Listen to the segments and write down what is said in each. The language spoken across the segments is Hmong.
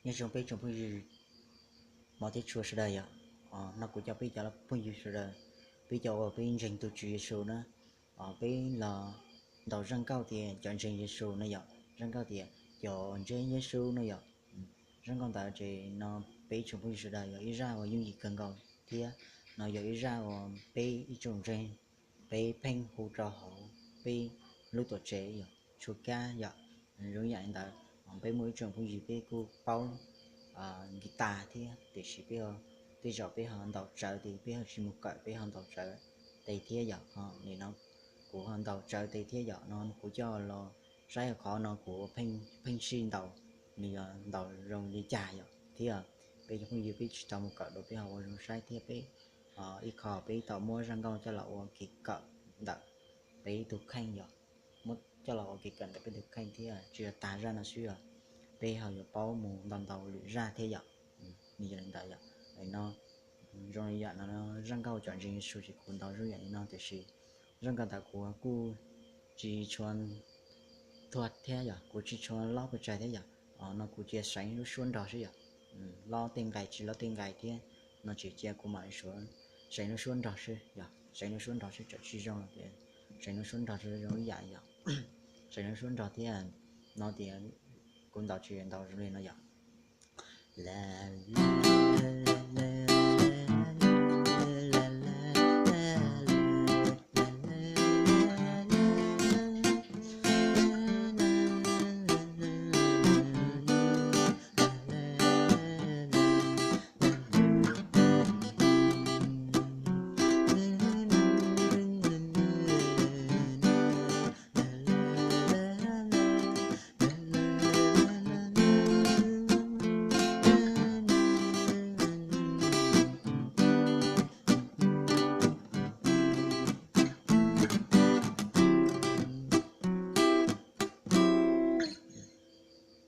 Nyob zoo peb tsoom phooj ywg hmov thiab tshua sawv daws yom. No kuv coj peb cov phooj ywg sawv daws, peb cov uas peb ntseeg tus Tswv Yexus na, peb los ntaus zaj nkauj tias cov ntseeg Yexus no yom, zaj nkauj tias cov ntseeg Yexus no yom. Zaj nkauj ntawd ces no peb tsoom phooj ywg sawv daws yog ib zaj uas yooj yim kawg nkaus thiab no yog ib zaj uas peb ib tsoom ntseeg peb pheej hu rau hauv peb lub tuam tsev yom, tshua kab yom. Zoo yam li ntawd, peb muaj ib tsoom phooj ywg peb kuj paub guitar thiab, tiam sis peb tej zaum peb ho ntaus tsawv tes, peb ho tsis mus kawm, peb ho ntaus tsawv tes thiab yom. Nim no kuv ho ntaus tsawv tes thiab yom, no kuv coj los saib qhov no kuv pheej sij ntaus, nws yog ntaus zoo li cas yom, thiab peb cov phooj ywg peb tsis tau mus kawm dua peb ho ua zoo saib thiab peb ib qho peb tau muab zaj nkauj coj los ua kev kawm ntawm peb tus kheej yom, muab coj los ua kev kawm ntawm peb tus kheej thiab tsis yog tag zaj no xwb os, peb ho yuav paub mus ntaus ntaus lwm zaj thiab yom. Nws yog li ntawd yom. No zoo li yam no zaj nkauj cov ntseeg Yexus ces kuv ntaus zoo yam li no, tiam sis zaj nkauj ntawd kuv kuj tsis tshua thuag thiab yom, kuv tsis tshua lob pes tsawg thiab yom. No kuv cia seev lub suab nrog xwb yom, lob tej nqes tsis lob tej nqes thiab, no tsis cia kuv mam li suav seev lub suab nrog xwb yom, seev lub suab nrog xwb tseem tsis zoo los tias seev lub suab nrog xwb zoo ib yam yom. Seev lub suab nrog thiab no tias kuv ntaus tsis ntaus zoo li no yom.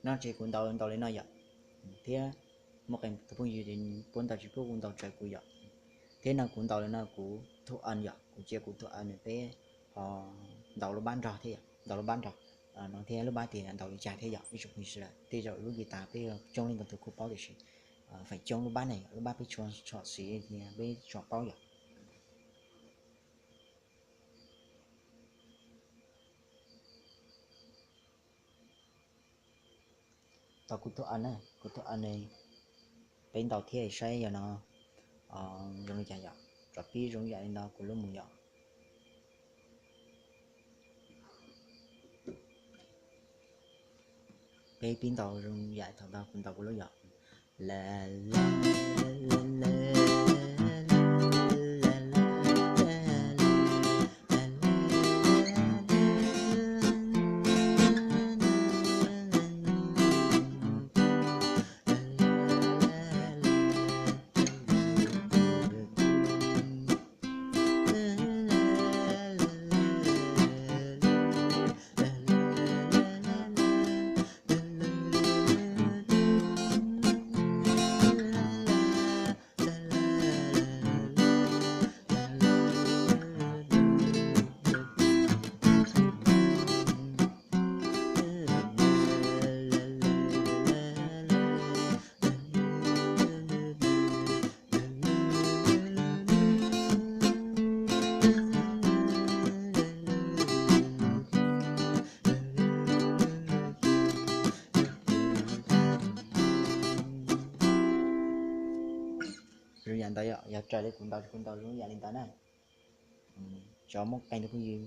No ces kuv ntaus ntaus li no yom, thiab muaj qee tus phooj ywg puab ntaus tsis pub kuv ntaus raws kuv yom, thiab no kuv ntaus li no kuv thu a yom, kuv cia kuv thu a nws peb ho ntaus lub bab nrog thiab yom, ntaus lub bab nrog no thiab lub bab tias ntaus li cas thiab yom ib tsoom phooj ywg sawv daws. Tej zaum lub guitar peb coob leej ntau tus kuj paub tiam sis feem coob lub bab ne, lub bab peb tshua txhom xiv tias peb tsuas paub yom. Tau kuv tuaj a na, kuv tuaj a ne, peb ntaus thiab saib yog no zoo li cas yom, rov pib zoo yam li no kuv lub mus yom. Peb pib ntaus zoo yam thaum ntau kuv ntaus kuv lub yom. Zoo yam ntawd yom, yog raws li kuv ntaus, kuv ntaus zoo yam li ntawd na. Xyov muaj qee tus phooj ywg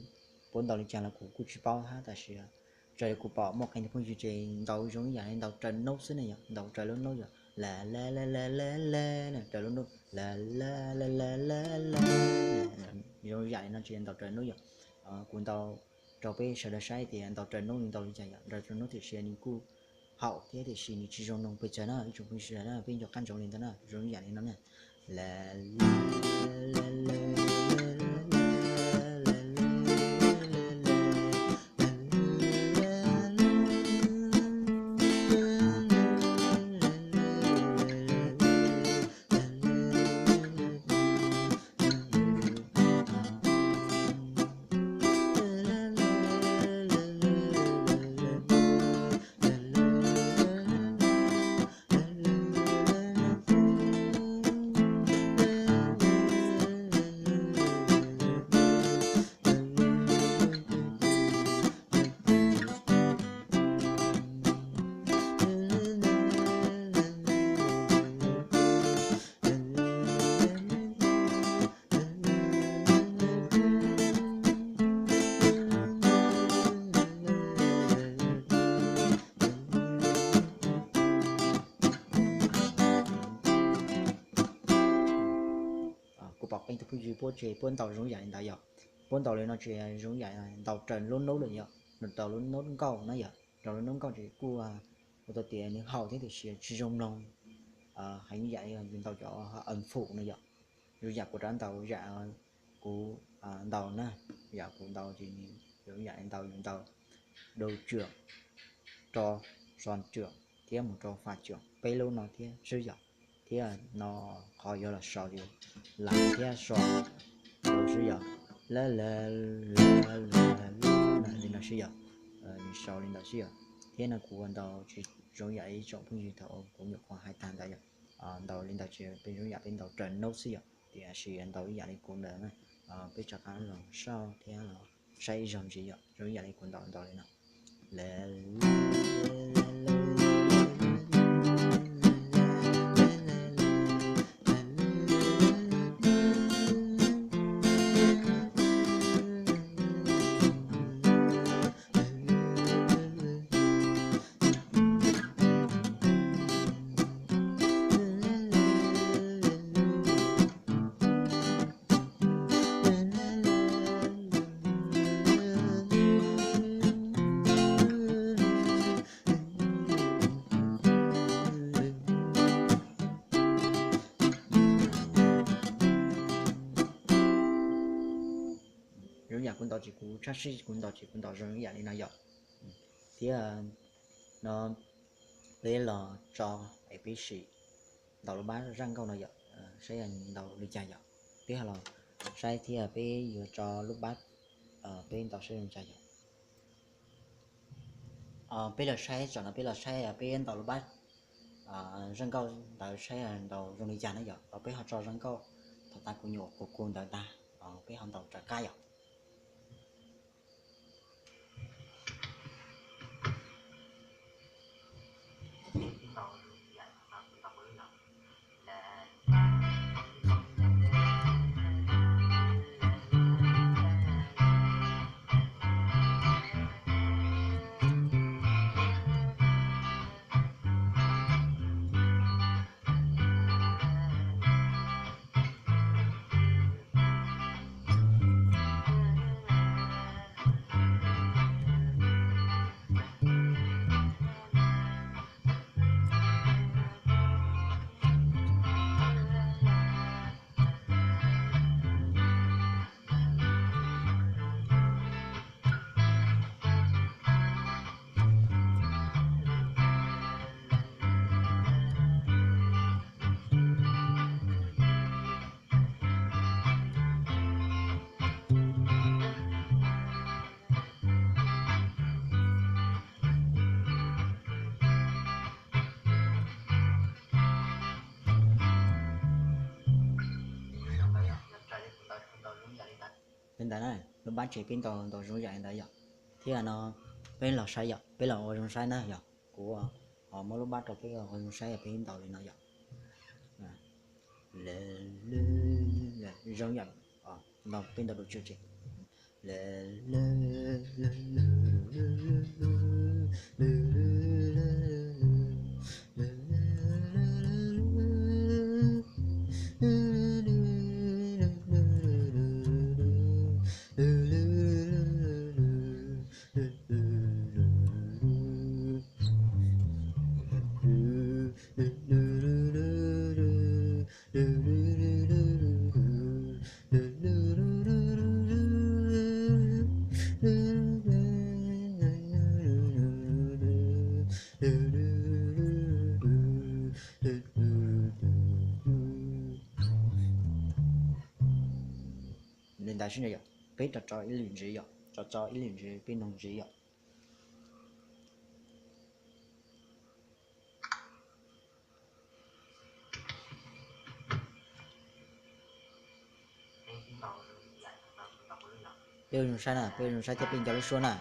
puab ntaus li cas los kuv kuj tsis paub hab, tab sis raws li kuv pom muaj qee tus phooj ywg ces ntaus zoo ib yam li ntaus raws nub xwb ne yom, ntaus raws lub nub yom, la la la la la la, raws lub nub la la la la la la. Zoo yam li no ces ntaus raws nub yom. Kuv ntaus rau peb sawv daws saib tias ntaus raws nub nws ntaus li cas yom, ntaus raws nub tiam sis nws kuj haum thiab tiam sis nws tsis zoo noog pes tsawg na ib tsoom phooj ywg sawv daws na, peb nco qab ntsoov li ntawd na, zoo ib yam li no na. Tus phooj ywg puab tsev puab ntaus zoo yam li ntawd yom. Puab ntaus li no tsis zoo yam ntaus raws lub nub lawm yom, raws lub nub nkauj na yom, raws lub nub nkauj ces kuj ua tau tias nws haum thiab tiam sis tsis zoo mloog heev yam yus ntaus cov âm phủ no yom. Zoo yam kuv rov ntaus yam kuv ntaus na, yam kuv ntaus ces zoo yam ntaus yus ntaus đầu trưởng, tro, so trưởng thiab mus rau phản trưởng peb lub no thiab xwb yom. Thiab no qhov yuav los sau ces la thiab so xwb yom. La la la la la li no xwb yom. Nws sau li ntawd xwb yom. Thiab no kuv ua ntaus tsis zoo yam li tsoom phooj ywg thaum kuv nyuam qhuav hais tag ntawd yom. Ntaus li ntawd tsis peb zoo yam peb ntaus raws nub xwb yom, tiam sis ntaus ib yam li kuv ntawd na. Peb rov qab los sau thiab los saib ib zaug ntxiv yom, zoo ib yam li kuv ntaus ntaus li no. Zoo yam kuv ntaus ces kuv tshab sib kuv ntaus ces kuv ntaus zoo yam li no yom. Thiab no peb los tso es peb sim ntaus lub bab zaj nkauj no yom, saib ntaus li cas yom. Peb ho los saib thiab peb yuav tso lub bab peb ntaus saib zoo li cas yom. Peb los saib tsam no peb los saib peb ntaus lub bab zaj nkauj ntawd saib ntaus zoo li cas na yom. Peb ho tso zaj nkauj, thaum tas kuv nyuam qhuav kuv ntawd tag, peb ho ntaus rov qab yom. Li ntawd na, lub bab tsev peb ntaus ntaus zoo yam li ntawd yom. Thiab no peb los saib yom, peb los ua zoo saib na yom. Kuv ho muab lub bab rau peb ua zoo saib, peb ntaus li no yom. Zoo yam peb ntaus dua tswv tsev. Li ntawd xwb no yom, peb rov tso ib lwm ntxiv yom, rov tso ib lwm ntxiv peb mloog ntxiv yom. Peb ua zoo saib na, peb ua zoo saib thiab peb nco lub suab na.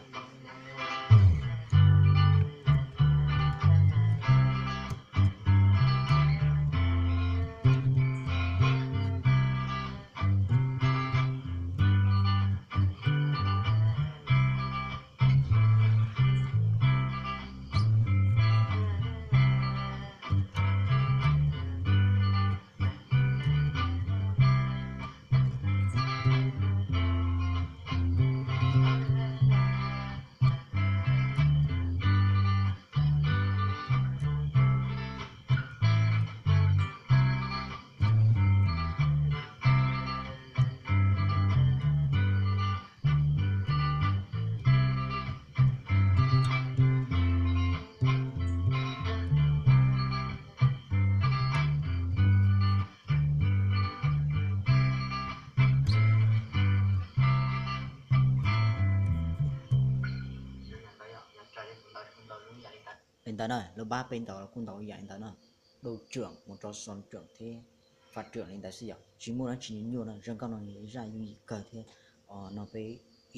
Li ntawd na, lub pab peb ntaus los kuj ntaus ib yam li ntawd na, dua tseem mus rau xoo tseem thiab fab tseem li ntawd xwb yom, tsis muaj dab tsi nyuaj no. Zaj nkauj no nws ib zaj yooj yim kawg thiab no peb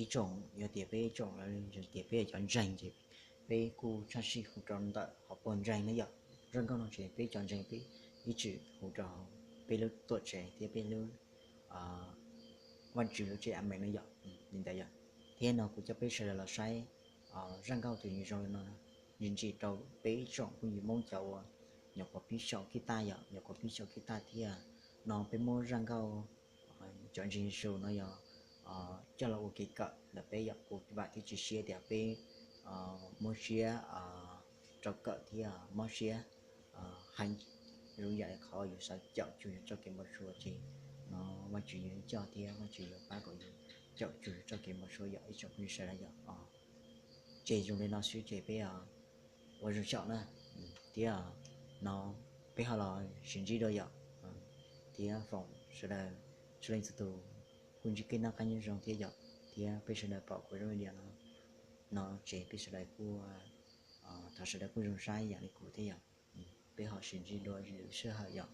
ib tsoom, yog tias peb ib tsoom los tias peb cov ntseeg ces peb kuj tshaj sij hu rau ntawm hauv pawg ntseeg na yom. Zaj nkauj no ces peb cov ntseeg peb ib txwm hu rau peb lub tuam tsev thiab peb lub Vajtswv lub tsev amees no yom, li ntawd yom. Thiab no kuv coj peb sawv daws los saib zaj nkauj tus nws zoo li no, ntsim ntsim rau peb ib tsoom phooj ywg Hmoob cov uas nyuam qhuav pib xyaum kiv taj yom, nyuam qhuav pib xyaum kiv taj thiab no peb muab zaj nkauj cov ntseeg Yexus no yog coj los ua kev kawm ntawm peb yom. Kuv vam thiab cia siab tias peb muab siab rau kawm thiab mob siab heev, zoo yam li qhov yus xav caum cuag yus txoj kev npau suav ces no Vajtswv yuav coj thiab Vajtswv yuav pab kom yus caum cuag yus txoj kev npau suav yom ib tsoom phooj ywg sawv daws yom. Ces zoo li no xwb ces peb ua zoo xyaum na, thiab no peb ho los sib ntsib dua yom, thiab foom sawv daws txhua leej txhua tus kuj ntsib kev noj qab nyob zoo thiab yom, thiab peb sawv daws pom kuv zaj video no, no ces peb sawv daws kuj thov sawv daws kuj zoo saib yam li kuv thiab yom. Peb ho sib ntsib dua lwm sij hawm yom.